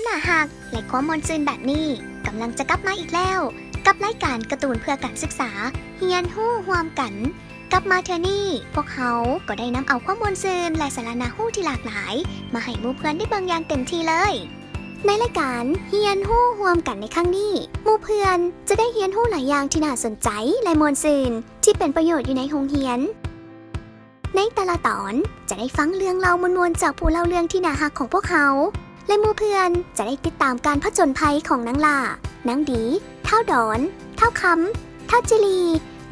ໜ້າຮັກ ແລະ ຄວາມມ່ວນຊື່ນແບບນີ້ ກຳລັງຈະກັບມາອີກແລ້ວ ກັບລາຍການກາຕູນເພື່ອການສຶກສາ ຮຽນຮູ້ຮ່ວມກັນ. ກັບມາເທື່ອນີ້ ພວກເຮົາກໍໄດ້ນຳເອົາຄວາມມ່ວນຊື່ນ ແລະ ສາລະໜ້າຮູ້ທີ່ຫຼາກຫຼາຍ ມາໃຫ້ໝູ່ເພື່ອນໄດ້ເບິ່ງຢ່າງເຕັມທີ່ເລີຍ. ໃນລາຍການຮຽນຮູ້ຮ່ວມກັນໃນຄັ້ງນີ້, ໝູ່ເພື່ອນຈະໄດ້ຮຽນຮູ້ຫຼາຍຢ່າງທີ່ໜ້າສົນໃຈ ແລະ ມ່ວນຊື່ນ ທີ່ເປັນປະໂຫຍດຢູ່ໃນໂຮງຮຽນ. ໃນແຕ່ລະຕອນ ຈະໄດ້ຟັງເລື່ອງເລົ່າມ່ວນໆຈາກຜູ້ເລົ່າເລື່ອງທີ່ໜ້າຮັກຂອງພວກເຮົາ ແລະ ໝູ່ເພື່ອນຈະໄດ້ຕິດຕາມການຜະຈົນໄພຂອງນາງຫຼ້າ, ນາງດີ, ທ້າວດອນ, ທ້າວຄຳ, ທ້າວຈີຣີ,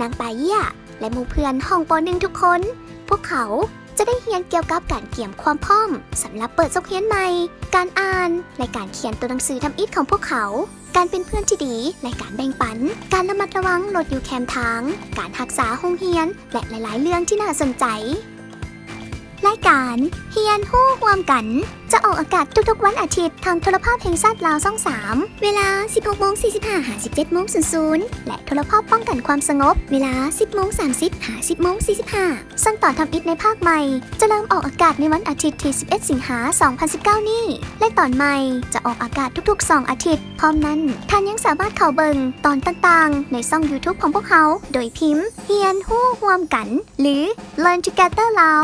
ນາງປາເຢ້ຍ ແລະ ໝູ່ເພື່ອນຫ້ອງ ປໍໜຶ່ງ ທຸກຄົນ. ພວກເຂົາຈະໄດ້ຮຽນກ່ຽວກັບການກຽມຄວາມພ້ອມສຳລັບເປີດສົກຮຽນໃໝ່, ການອ່ານ ແລະ ການຂຽນຕົວໜັງສືທຳອິດຂອງພວກເຂົາ, ການເປັນເພື່ອນທີ່ດີ ແລະ ການແບ່ງປັນ, ການລະມັດລະວັງລົດຢູ່ແຄມທາງ, ການຮັກສາໂຮງຮຽນ ແລະ ຫຼາຍໆເລື່ອງທີ່ໜ້າສົນໃຈ. ລາຍການຮຽນຮູ້ຮ່ວມກັນ ຈະອອກອາກາດທຸກໆວັນອາທິດ ທາງໂທລະພາບແຫ່ງຊາດລາວຊ່ອງສາມ ເວລາ ສິບຫົກໂມງສີ່ສິບຫ້າ ຫາ ສິບເຈັດໂມງສູນສູນ ແລະ ໂທລະພາບປ້ອງກັນຄວາມສະຫງົບ ເວລາ ສິບໂມງສາມສິບ ຫາ ສິບໂມງສີ່ສິບຫ້າ. ເຊິ່ງຕອນທຳອິດໃນພາກໃໝ່ ຈະເລີ່ມອອກອາກາດໃນວັນອາທິດທີ ສິບເອັດ ສິງຫາ ສອງພັນສິບເກົ້ານີ້ ແລະ ຕອນໃໝ່ຈະອອກອາກາດທຸກໆສອງອາທິດ. ພ້ອມນັ້ນ, ທ່ານຍັງສາມາດເຂົ້າເບິ່ງຕອນຕ່າງໆໃນຊ່ອງ YouTube ຂອງພວກເຮົາ ໂດຍພິມ ຮຽນຮູ້ຮ່ວມກັນ ຫຼື Learn Together Lao.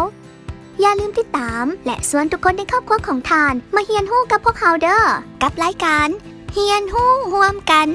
ຢ່າລືມຕິດຕາມ ແລະ ຊວນທຸກຄົນໃນຄອບຄົວຂອງທ່ານມາຮຽນຮູ້ກັບພວກເຮົາເດີ້ ກັບລາຍການຮຽນຮູ້ຮ່ວມກັນ.